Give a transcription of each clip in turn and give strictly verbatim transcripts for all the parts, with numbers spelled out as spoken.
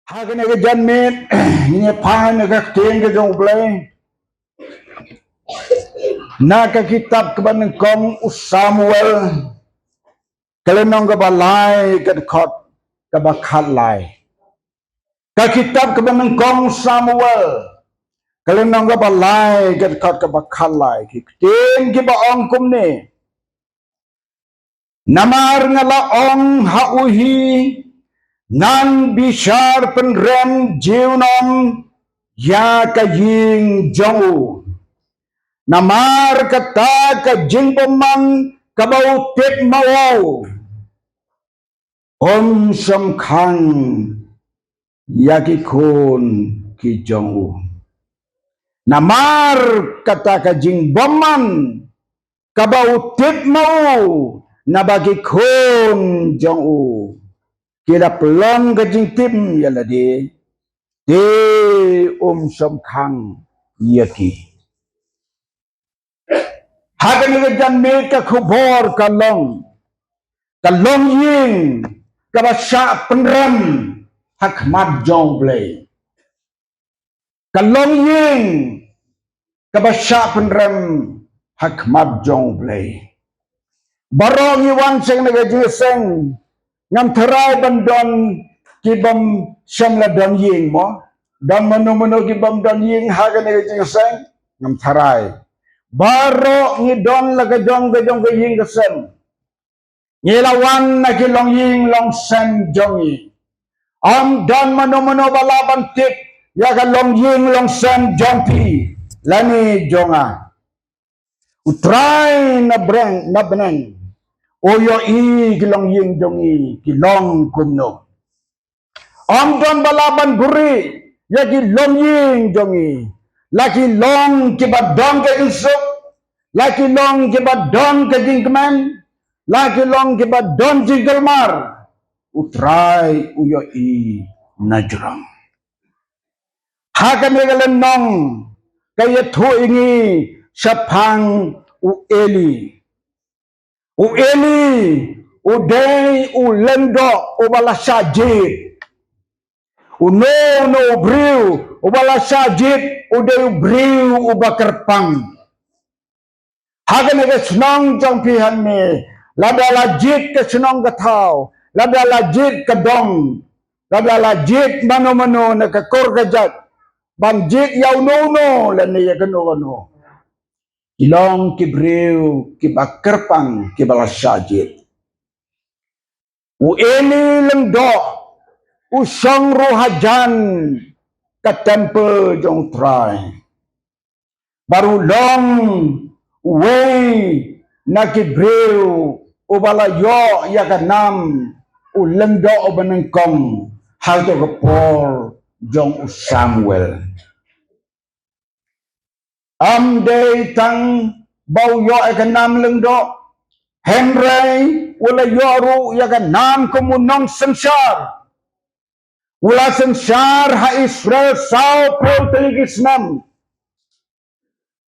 Ha kane ka janmiet ngin ïa phai na ka ktien ka jong U Blei na ka kitab kaba nyngkong u Samuel, ka lynnong kaba lai, ka dkhot kaba khatlai. Ka kitab kaba nyngkong u Samuel, ka lynnong kaba lai, ka dkhot kaba khatlai. Ki ktien kiba ong kumne: Namar nga la ong ha u hi, ngan bishar pynrem junom ïa ka ïing jong u. Namar kata ka jingbymman kaba u tip ma u, um shym khang ïa ki khun ki jong u. Namar kata ka jingbymman kaba u tip ma u na ba ki khun jong u ki la pynlong ka jingtim ïa lade, te um shym khang ïa ki. Ha kane ka janmiet ka khubor ka long, ka longïing kaba shah pynrem ha khmat jong U Blei. Ka longïing kaba shah pynrem ha khmat jong U Blei. Baroh ngi wan sha kane ka jingïaseng, ngam tharai ban don ki bym shym la don ïing mo. Don mano mano ki bym don ïing ha kane ka jingïaseng? Ngam tharai. Baroh ngi don la ka jong ka jong ka ïing ka sem. Ngi la wan na ki longïing longsem jong ngi. Ym don mano mano ba lah ban tip ïa ka longïing longsem jong phi lane jong nga. U Trai na bneng, na bneng u ïohi ki longïing jong ngi ki long kumno. Ym don ba lah ban buhrieh ïa ki longïing jong ngi. La ki long kiba don ka jingsuk, la ki long kiba don ka jingkmen, la ki long kiba don jingkulmar, U Trai u ïohi na jrong. Ha kane ka lynnong ka ïathuh ïa ngi shaphang u Eli. U Eli u dei u lyngdoh uba la shah jied. Uno uno u briew uba la shah jied u dei u briew uba kyrpang. Ha kane ka shnong jong phi hangne, lada la jied ka shnong ka thaw, lada la jied ka dong, lada la jied mano mano na ka kur ka jait, ban jied ïa uno uno lane ïa kano kano, ki long ki briew kiba kyrpang, kiba la shah jied. U Eli lyngdoh u shong ruh hajan ka temple jong U Trai. Bad u long uwei na ki briew uba la ïoh ïa ka nam u lyngdoh uba nyngkong ha kato ka por jong u Samuel. Ym dei tang ba u ïoh ïa ka nam lyngdoh, hynrei u la ïoh ruh ïa ka nam kum u nongsynshar. U la synshar ha Israel sawphew tylli ki snem.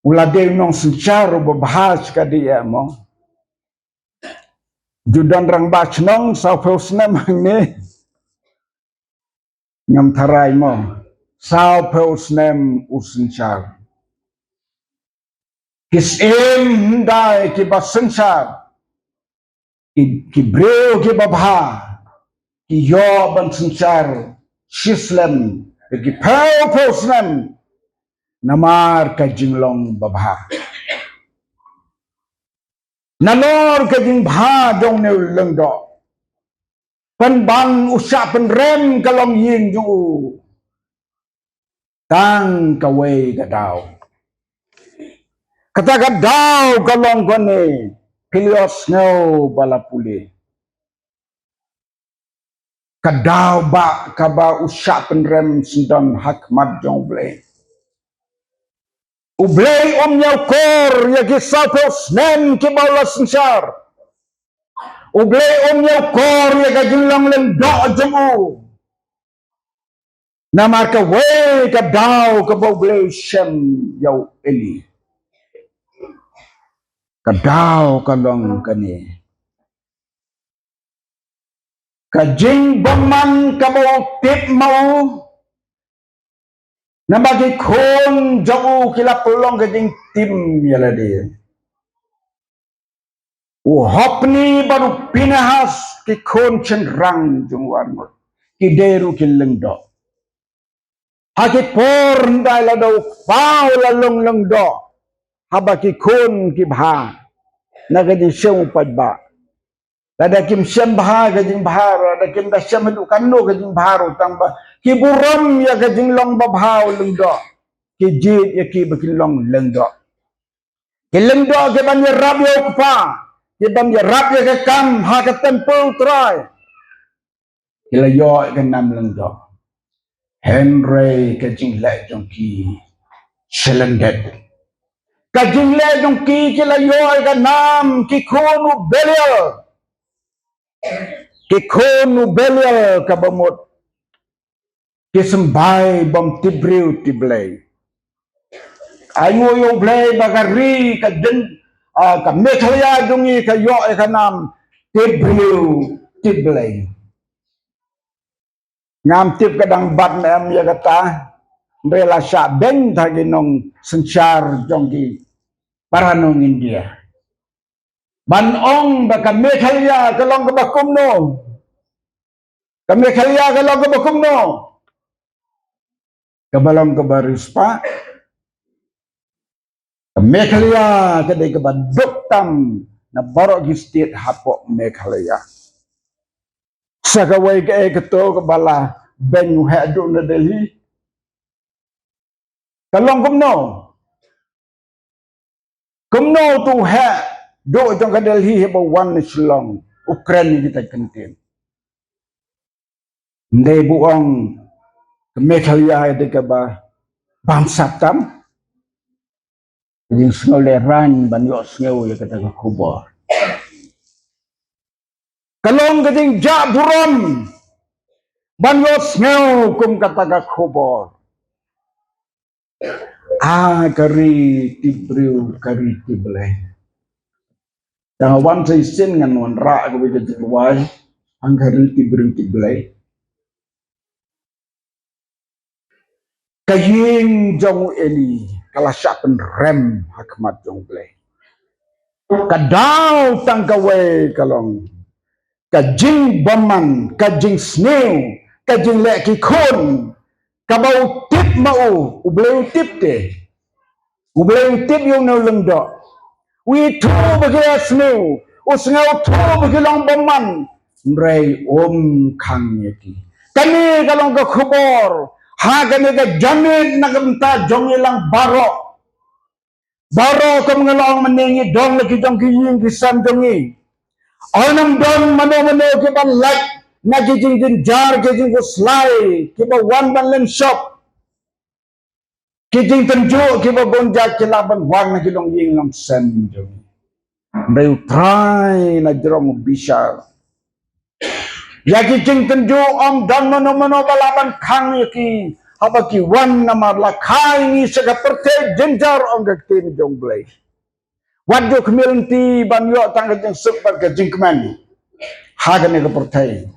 U la dei u nongsynshar uba bha shikatdei mo. Ju don rangbah shnong sawphew snem hangne? Ngam tharai mo. Sawphew snem u synshar. Ki syiem hyndai kiba synshar, ki, ki briew kiba bha, ki ïoh ban synshar shi slem, ki phew phew snem, namar ka jinglong babha. Nalor ka jingbha jong une u lyngdoh, pynban u shah pynrem ka longïing jong u tang kawei ka daw. Kata ka daw ka long kane, phi la ïohsngew ba la pule. Ka daw ba kaba u shah pynrem syndon ha khmat jong U Blei. U Blei um ñiewkor ïa ki sawphew snem kiba u la synshar. U Blei um ñiewkor ïa ka jinglong lyngdoh jong u. Namar kawei ka daw kaba U Blei u shem ïa u Eli. Ka daw ka long kane. Ka jingbymman kaba u tip ma u, namar ki khun jong u ki la pynlong ka jingtim ïa lade. U Hopni bad u Pinehas, ki khun shynrang jong u Armut, ki dei ruh ki lyngdoh. Ha ki por hyndai lada u kpa u la long lyngdoh, haba ki khun ki bha na ka jingshem u paidbah. Lada kim shem bha ka jingbha ruh, lada kim da shem haduh katno ka jingbha ruh, tang ba ki burom ïa ka jinglong babha u lyngdoh, ki jied ïa ki ba kin long lyngdoh. Ki lyngdoh ki ban ïarap ïa u kpa, ki ban ïarap ïa ka kam ha ka templ u Trai. Ki la ïoh ïa ka nam lyngdoh. Hynrei ka jingleh jong ki sha lyndet. Ka jingleh jong ki, ki la ïoh ïa ka nam ki khun u Belial. Ki khun u Belial kaba mut ki symbai bym tip briew tip Blei. Ai nguh ïa U Blei ba ka ri ka dien, ah, ka Meghalaya jong ngi ka ïoh ïa ka nam tip briew tip Blei. Ngam tip ka dang bat ne em ïa kata, hynrei la shah beiñ ha ki nongsynshar jong ki para nong India ban ong ba ka Meghalaya ka long kaba kumno. Ka Meghalaya ka long kaba kumno. Kaba long kaba riewspah. Ka Meghalaya ka dei kaba duk tam na baroh ki state hapoh Meghalaya. Sa kawei kaei kato kaba la beiñ u heh duh na Delhi. Ka long kumno. Kumno uto u heh duh jong ka Delhi haba wan na Shillong u kren ïa kita ki kyntien. Ym dei ba u ong ka Meghalaya ka dei kaba bamsap tam. Ka jingsngew lehraiñ ban ïohsngew ïa kata ka khubor. Ka long ka jingjah burom ban ïohsngew kum kata ka khubor. Ah, ka ri tip briew, ka ri tip Blei. Tang wan sa shisien ngan wanrah kawei ka jingrwai, ah, ka ri tip briew tip Blei. Ka ïing jong u Eli ka la shah pynrem ha khmat jong U Blei. Ka daw tang kawei ka long ka jingbymman, ka jingsniew, ka jingleh ki khun, kaba u tip ma u, U Blei u tip te. U Blei u tip ïa une u lyngdoh. U ithuh ba ki ïasniew, u sngewthuh ba ki long bymman. Hynrei um khang ïa ki. Kane ka long ka khubor ha kane ka janmiet na ka bynta jong ngi lang baroh. Baroh kum nga la ong mynne ngi don la ki jong ki ïing ki sem jong ngi. Ym don mano mano kiba lait na ki jingjynjar ki jingkhuslai kiba wan ban len shop. Ki jingtynjuh kiba bun jait ki lah ban wan na ki longïing longsem jong ngi. Hynrei U Trai na jrong u bishar ïa ki jingtynjuh, ym don mano mano ba lah ban khang ïa ki haba ki wan, namar la kha ïa ngi sha ka pyrthei jynjar, ong ka ktien jong U Blei. Wat ju khmih lynti ban ïoh tang ka jingsuk bad ka jingkmen ha kane ka pyrthei.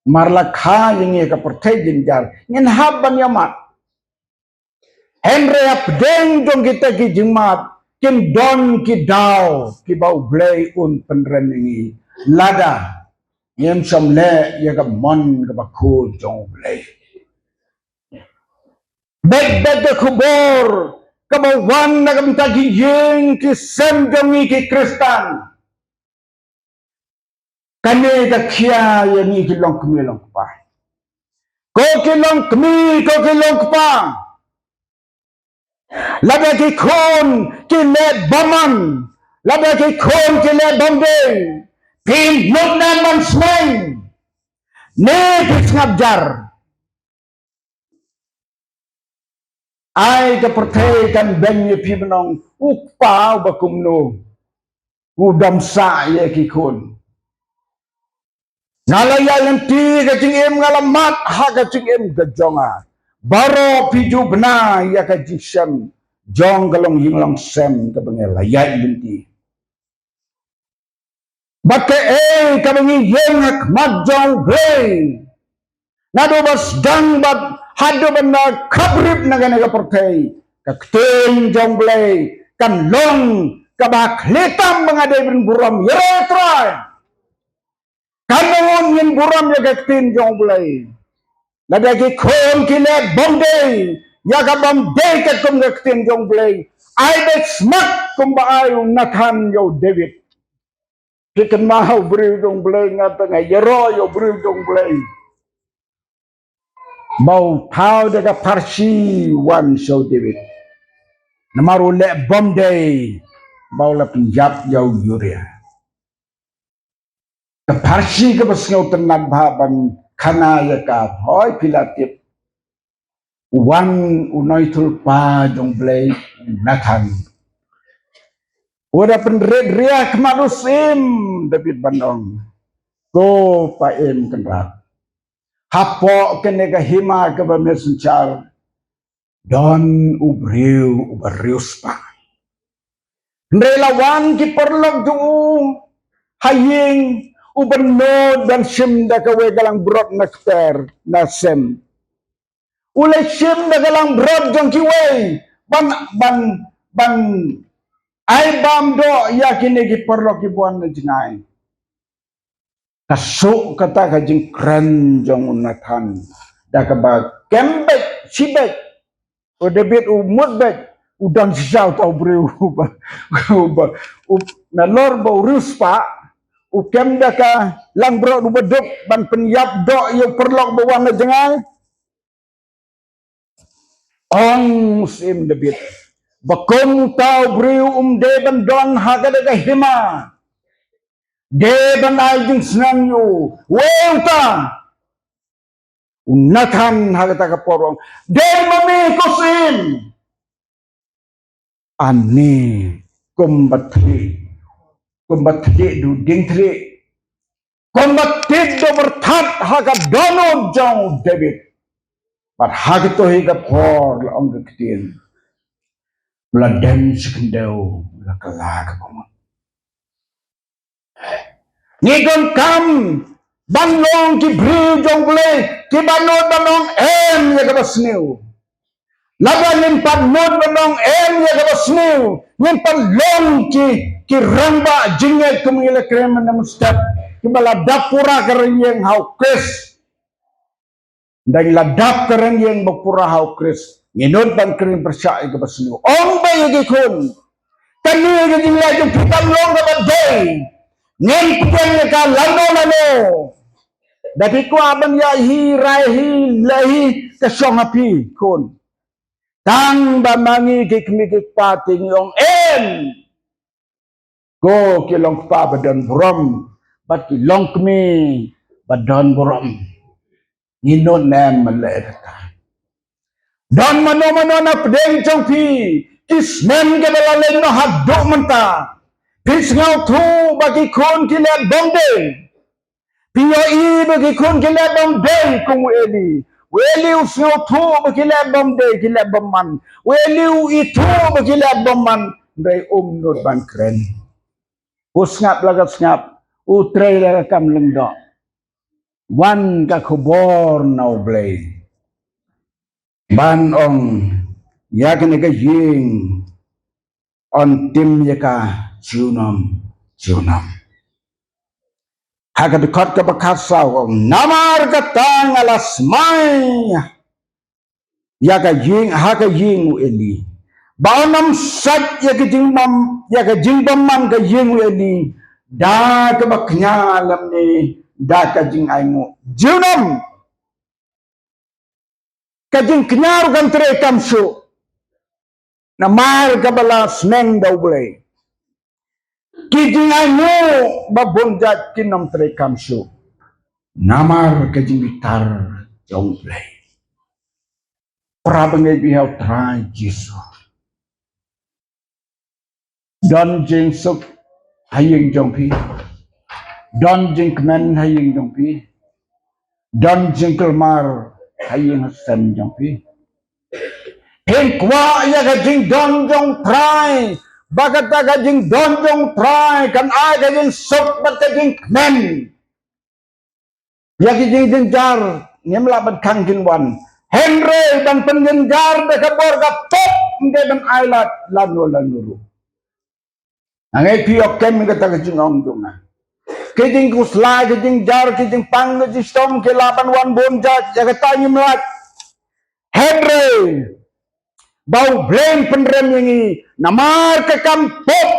Namar la kha ïa ngi ha ka pyrthei jynjar, ngin hap ban ïa mad. Hynrei hapdeng jong kita ki jingmad kin don ki daw kiba U Blei un pynrem ïa ngi lada ngim shym leh ïa ka mon kaba khuid jong U Blei. Bad, bad ka khubor kaba wan na ka bynta ki ïing ki sem jong ngi ki Khristan. Kane ka khia ïa ngi ki longkmie longkpa. Ko ki longkmie, ko ki longkpa. Lada ki khun ki leh bymman, lada ki khun ki leh bymdei, phi nud ne em ban sneng ne phi sngap jar? Ai ka pyrthei kan beiñ ïa phi ban ong, u kpa uba kumno u dam sah ïa ki khun. Nga la ïaid lynti ka jingim, nga la mad ha ka jingim ka jong nga. Baroh phi ju bna ïa ka jingshem jong ka longïing longsem kaba nga la ïaid lynti. Bad kaei kaba ngi ïeng ha khmat jong U Blei, naduh ba sdang bad haduh ban da khaprip na kane ka pyrthei, ka ktien jong U Blei kan long kaba khlieh tam ba nga dei ban burom. Ïaroh Trai. Kan ngut ngin burom ïa ka ktien jong U Blei. Lada ki khun ki leh bym dei ïa ka bym dei katkum ka ktien jong U Blei, ai beit smat kumba ai u Nathan ïa u David. Phi kynmaw u briew jong U Blei, nga tang nga ïaroh ïa u briew jong U Blei ba u thaw da ka pharshi wan sha u David. Namar u leh bym dei ba u la pynïap ïa u Uriah. Ka pharshi kaba sngewtynnat bha ban khana ïa ka, hooid phi la tip. U wan u nongïathuhlypa jong U Blei u Nathan. U da pynrit ria khmat u syiem David ban ong, ko Pa Im Kynrad, hapoh kane ka hima kaba me synshar don u briew uba riewspah. Hynrei la wan ki paralok jong u ha ïing, u ban nud ban shim da kawei ka langbrot na kper na sem. U la shim da ka langbrot jong kiwei ban, ban, ban ai bam doh ïa kine ki paralok kiba wan na jngai. Ka suk kata ka jingkren jong u Nathan da kaba kem beit shi beit. U David u mut beit, u don shisha uta u briew uba, uba, u, nalor ba u riewspah, u kem da ka langbrot uba duk ban pynïap doh ïa u paralok ba wan na jngai. Ong u syiem David ba kum uta u briew um dei ban don ha kata ka hima. Dei ban ai jingsneng ïa u. Wei uta? U Nathan ha kata ka por u ong, dei ma me ko syiem. Ani kumba thylliej, kumba thylliej da u dieng thylliej, kumba tied da u pyrthat ha ka dohnud jong u David. Bad ha kato hi ka por la ong ka ktien, la dem shi khyndew, la kylla ka bamut. Ngi donkam ban long ki briew jong U Blei kiba nud ban ong em ïa kaba sniew. Lada ngim pat nud ban ong em ïa kaba sniew, ngim pat long ki, ki rangbah jingngeit kum ngi la kren mynne mynstep, kiba la dap pura ka ryngïeng ha U Khrist. Dang la dap ka ryngïeng ba pura ha U Khrist, ngi nud ban kren pyrshah ïa kaba sniew. Ong ba ïa ki khun, kane ka jingleh jong phi kam long kaba dei. Ngin pdiang ïa ka lano lano. Da phi kwah ban ïaid hi, rai hi, leh hi, ka shong ha phi khun. Tang ba ma ngi ki kmie ki kpa te ngi ong em. Ko ki long kpa ba don burom bad ki long kmie ba don burom. Ngi nud ne em ban leh kata? Don mano mano na pdeng jong phi, ki snem kiba la leit noh haduh mynta. Phi sngewthuh ba ki khun ki leh bym dei. Phi ïohi ba ki khun ki leh bym dei kum u Eli. U Eli u sngewthuh ba ki leh bym dei, ki leh bymman. U Eli u ithuh ba ki leh bymman. Hynrei um nud ban kren. U sngap la ka sngap, u trei la ka kam lyngdoh. Wan ka khubor na U Blei ban ong ïa kane ka ïing yn tim ïa ka junom junom. Ha ka dkhot kaba khatsaw ong, namar kata nga la smai ïa ka ïing, ha ka ïing u Eli, ba yn ym sait ïa ka jingbym, ïa ka jingbymman ka ïing u Eli da kaba kñia lymne da ka jingainguh junom. Ka jingkñia ruh kan trei kam shuh. Namar kaba la sneng da U Blei. Ki jingainguh ba bun jait kin ym trei kam shuh. Namar ka jingbitar jong U Blei. Para bangeit ba ïeit ha U Trai Jisu. Don jingsuk ha ïing jong phi. Don jingkmen ha ïing jong phi. Don jingkulmar ha ïing ha sem jong phi. Phin kwah ïa ka jingdon jong U Trai ba kata ka jingdon jong U Trai kan ai ka jingsuk bad ka jingkmen ïa ki jingjynjar. Ngim lah ban khang kin wan, hynrei ban pynjynjar da ka bor ka pop ym dei ban ai lad lano lano ruh. Nga ngeit phi ïoh kem ïa kata ka jingong jong nga. Ki jingkhuslai, ki jingjar, ki jingpang, ki jingshitom ki lah ban wan bun jait, ïa kata ngim lait. Hynrei ba U Blei un pynrem ïa ngi namar ka kam pop.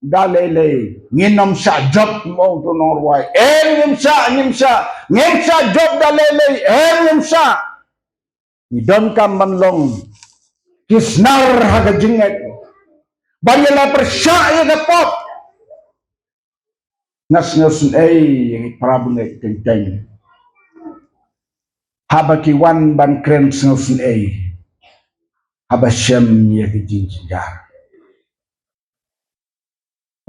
Da lei lei ngin ym shah jop, ong uto u nongrwai. Em, ngim shah, ngim shah, ngim shah jop da lei lei. Em, ngim shah. Ngi donkam ban long ki snar ha ka jingngeit ban ïaleh pyrshah ïa ka pop. Nga sngewsynei ïa ki para bangeit teng teng haba ki wan ban kren, sngewsynei haba shem ïa ki jingjynjar.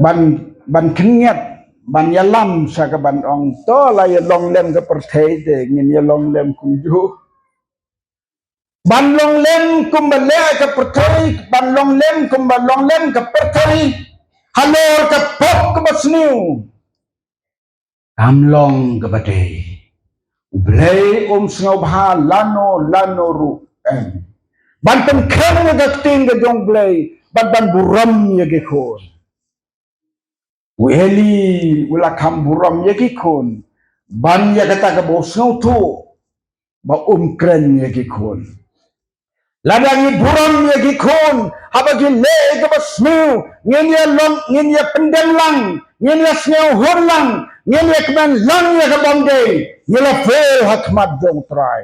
Ban, ban khyndiat, ban ïalam sha ka ban ong, to la ïa long lem ka pyrthei te ngin ïa long lem kumjuh. Ban long lem kumba leh ka pyrthei, ban long lem kumba long lem ka pyrthei halor ka pop kaba sniew. Kam long kaba dei. U Blei um sngewbha lano lano ruh, em, ban pynkhreh ïa ka ktien ka jong U Blei bad ban burom ïa ki khun. U Eli u la kham burom ïa ki khun ban ïa kata kaba u sngewthuh ba um kren ïa ki khun. Lada ngi burom ïa ki khun haba ki leh ïa kaba sniew, ngin ïa long, ngin ïa pyndem lang, ngin ïa sngewhun lang, ngin ïa kmen lang ïa ka bym dei, ngi la fail ha khmat jong U Trai.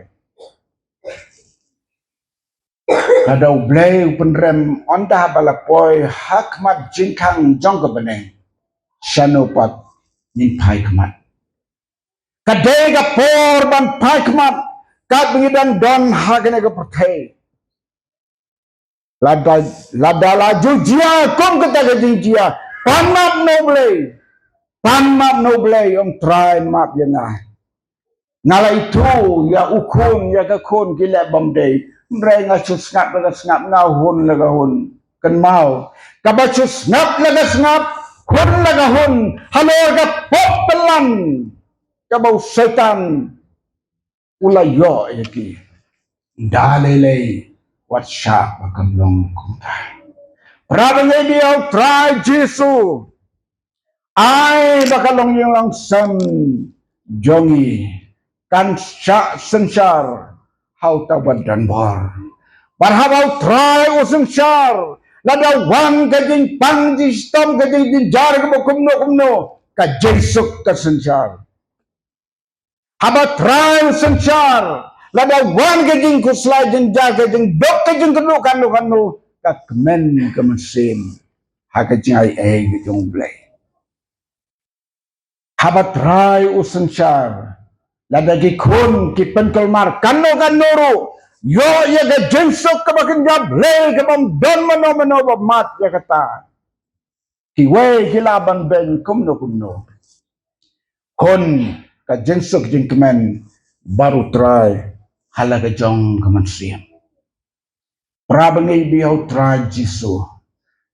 Lada U Blei u pynrem ynda ba la poi ha khmat jingkhang jong ka bneng, shano pat ngin phai khmat? Ka dei ka por ban phai khmat katba ngi dang don ha kane ka pyrthei. Lada, lada la ju jia kum kata ka jingjia, pan map na U Blei. Pan map na U Blei, ong, Trai, map ïa nga. Nga la ithuh ïa u khun, ïa ka khun ki leh bym dei. Hynrei nga shu sngap la ka sngap, nga hun la ka hun. Kynmaw, kaba shu sngap la ka sngap, hun la ka hun, halor ka pop pynlang kaba u Soitan u la ïoh ïa ki. Da lei lei wat shah ba kam long kumta. Para bangeit ïa U Trai Jisu, ai ba ka longïinglongsem jong ngi kan shah synshar ha uta uba don bor. Bad haba U Trai u synshar, lada wan ka jingpang jingshitom, ka jingjynjar kaba kumno kumno, ka jingsuk ka synshar. Haba Trai u synshar, lada wan ka jingkhuslai jynjar, ka jingduk, ka jingkyrduh kano kano, ka kmen ka mynsiem ha ka jingai ei ka jong U Blei. Haba Trai u synshar, lada ki khun ki pynkulmar kano kano ruh, ïoh ïa ka jingsuk kaba kynja Blei kaba ym don mano mano ba mad ïa kata. Kiwei ki lah ban beiñ kumno kumno. Khun, ka jingsuk jingkmen baroh Trai ha la ka jong ka mynsiem. Para bangeit ïa U Trai Jisu,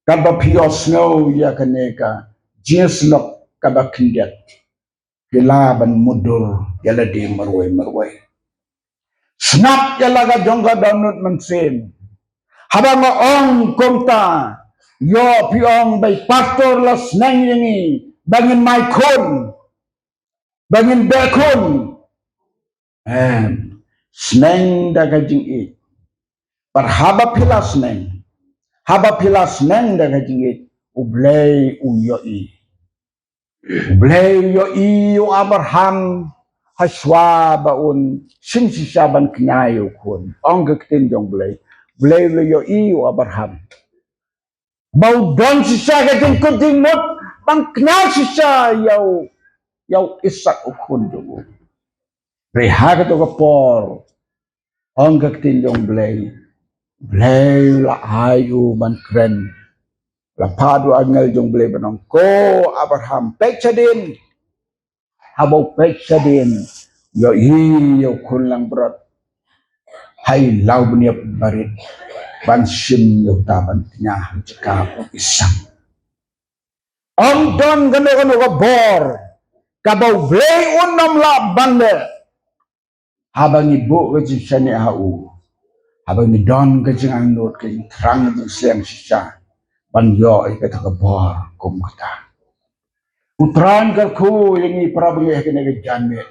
katba phi ïohsngew ïa kane ka jingïasyllok kaba khyndiat, phi lah ban mutdur ïa lade marwei marwei. Sngap ïa la ka jong ka dohnud mynsiem. Haba nga ong kumta, ïoh phi ong ba i pastor la sneng ïa ngi ba ngin mai khun, ba ngin beh khun. Em, sneng da ka jingïeit. Bad haba phi la sneng, haba phi la sneng da ka jingïeit, U Blei u ïohi. U Blei u ïohi ïa u Abraham ha shuwa ba un shim shisha ban kñia ïa u khun. Ong ka ktien jong U Blei, U Blei u la ïohi ïa u Abraham ba u don shisha ka jingkut jingmut ban kñia shisha ïa u, ïa u Isaak u khun jong u. Hynrei ha kato ka por, ong ka ktien jong U Blei, U Blei u la ai u ban kren. La phah da u angel jong U Blei ban ong, ko Abraham, peit shadien. Haba u peit shadien, ïohi ïa u khun langbrot ha i law bniap barit. ban shim ïa uta ban tñia ha jaka ba u isang. Ym don kano kano ka bor kaba U Blei un ym lah ban leh haba ngi buh ka jingshaniah ha u, haba ngi don ka jingangnud, ka jingthrang, ka jingsliang shisha ban ïoh ïa kata ka bor kum kata. U Trai un kyrkhu ïa ngi para bangeit ha kane ka janmiet.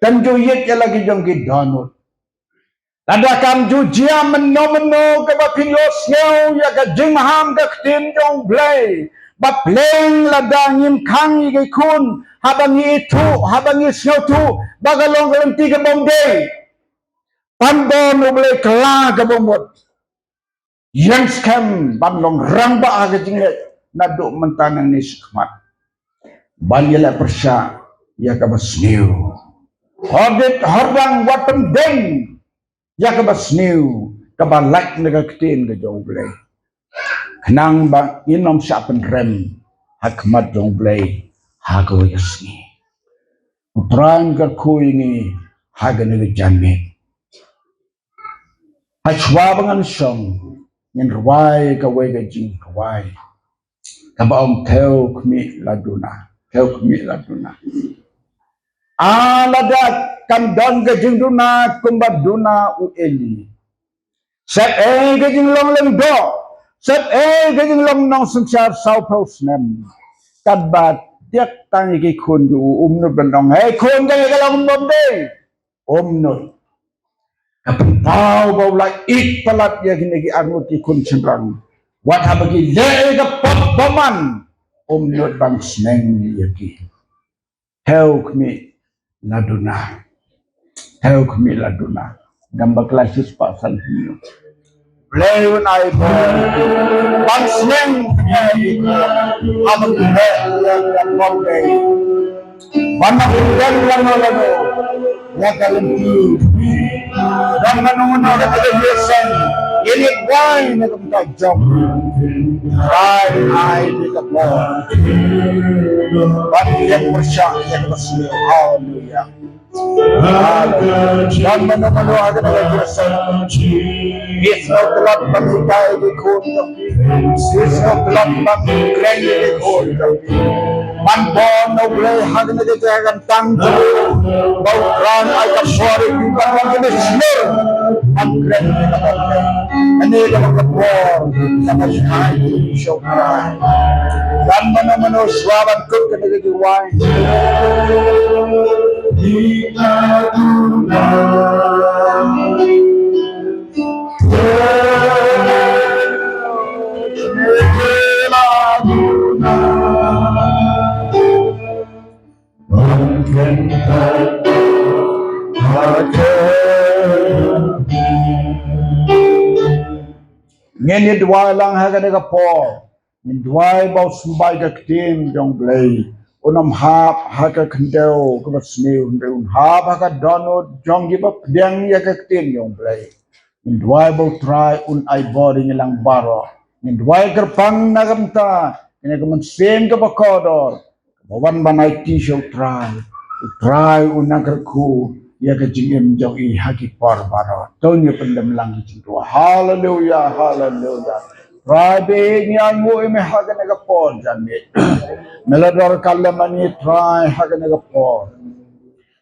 Kan ju ïeit ïa la ki jong ki dohnud. Lada kam ju jia mynno mynno kaba phin ïohsngew ïa ka jingmaham ka ktien jong U Blei, ba pleng lada ngim khang ïa ki khun haba ngi ithuh, haba ngi sngewthuh ba ka long ka lynti kaba ym dei. Pan bor na U Blei kylla kaba mut. Ïeng skhem ban long rangbah ha ka jingngeit naduh mynta nangne shakhmat, ban ïaleh pyrshah ïa kaba sniew. Hordit hordang wat pyndeng ïa kaba sniew kaba lait na ka ktien ka jong U Blei, khnang ba ngin ym shah pynrem ha khmat jong U Blei ha kawei ka sngi. U Trai un kyrkhu ïa ngi ha kane ka janmiet. Hashwa ba ngan shong, ngin rwai kawei ka jingrwai kaba ong: Thew khmih la duna, thew khmih la duna. A lada kan don ka jingduna kumba duna u Eli, set ei ka jinglong lyngdoh, set ei ka jinglong nongsynshar sawphew snem, katba diak tang ïa ki khun jong u, um nud ban ong: Hei khun, kane ka long bymdei. Um nud. Ka pynpaw ba u la ïeit palat ïa kine ki arngut ki khun shynrang. Wat haba ki leh ïa ka pop bymman, um nud ban sneng ïa ki. Thew khmih la duna, thew khmih la duna. Namba khlaiñ shispah sanphew hynñiew. Blei un ai bor ban sneng ïa ki, haba ki leh ïa ka pop bymdei. Ban ym pynrem lano lano ïa ka lynti. Don mano mano kata ka jingïaseng, ïa ngi kwai na ka bynta jong U Trai, ai ïa ka bor ban ïeng pyrshah ïa kaba sniew. Haleluya. Haleluya. Don mano mano ha kane ka jingïaseng, ki sngewtlot ban hikai ïa ki khun jong ki, ki sngewtlot ban kren ïa ki khun jong ki. Ban bor na U Blei ha kane ka jaka kan tang jong ba U Trai un ai ka bor ïa ki ban wan ïa ki shlur ban kren ïa ka bor. Kane ka long ka bor kaba shai sha U Trai. Don mano mano shuwa ban kut kane ka jingrwai. Ngin ïa duwai lang ha kane ka por. Ngin duwai ba u symbai ka ktien jong U Blei un ym hap ha ka khyndew kaba sniew, hynrei un hap ha ka dohnud jong kiba pdiang ïa ka ktien jong U Blei. Ngin duwai ba U Trai un ai bor ïa ngi lang baroh. Ngin duwai kyrpang na ka bynta kane ka mynsiem kaba kordor, ba wan ban aiti sha U Trai. U Trai un nang kyrkhu ïa ka jingim jong i ha ki por baroh. To ngin pyndem lang ka jingduwai. Haleluya, haleluya. Trai, ba ngi ainguh ïa me ha kane ka por janmiet. Me la donkam lem ma ngi Trai ha kane ka por.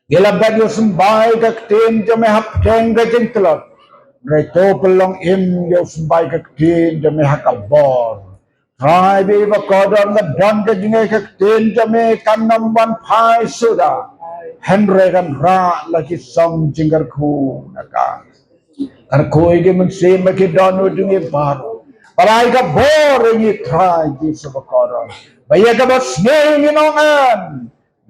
Ngi la bat ïa u symbai ka ktien jong me hapdeng ka jingtlot. Hynrei to pynlong im ïa u symbai ka ktien jong me ha ka bor. Trai, ba i ba kordor, nga don ka jingngeit ka ktien jong me kan ym wan phai suda, hynrei kan rah la ki song jingkyrkhu na ka. Kyrkhu ïa ki mynsiem ba ki dohnud jong ngi baroh. Bad ai ka bor ïa ngi Trai Jisu ba kordor, ba ïa kaba sniew ngin ong em.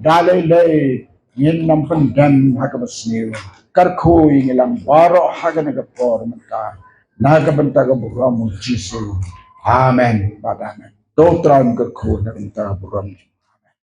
Da lei lei ngin ym pyndem ha kaba sniew. Kyrkhu ïa ngi lang baroh ha kane ka por mynta, na ka bynta ka burom u Jisu. Amen bad amen. To Trai un kyrkhu na ka bynta ka burom.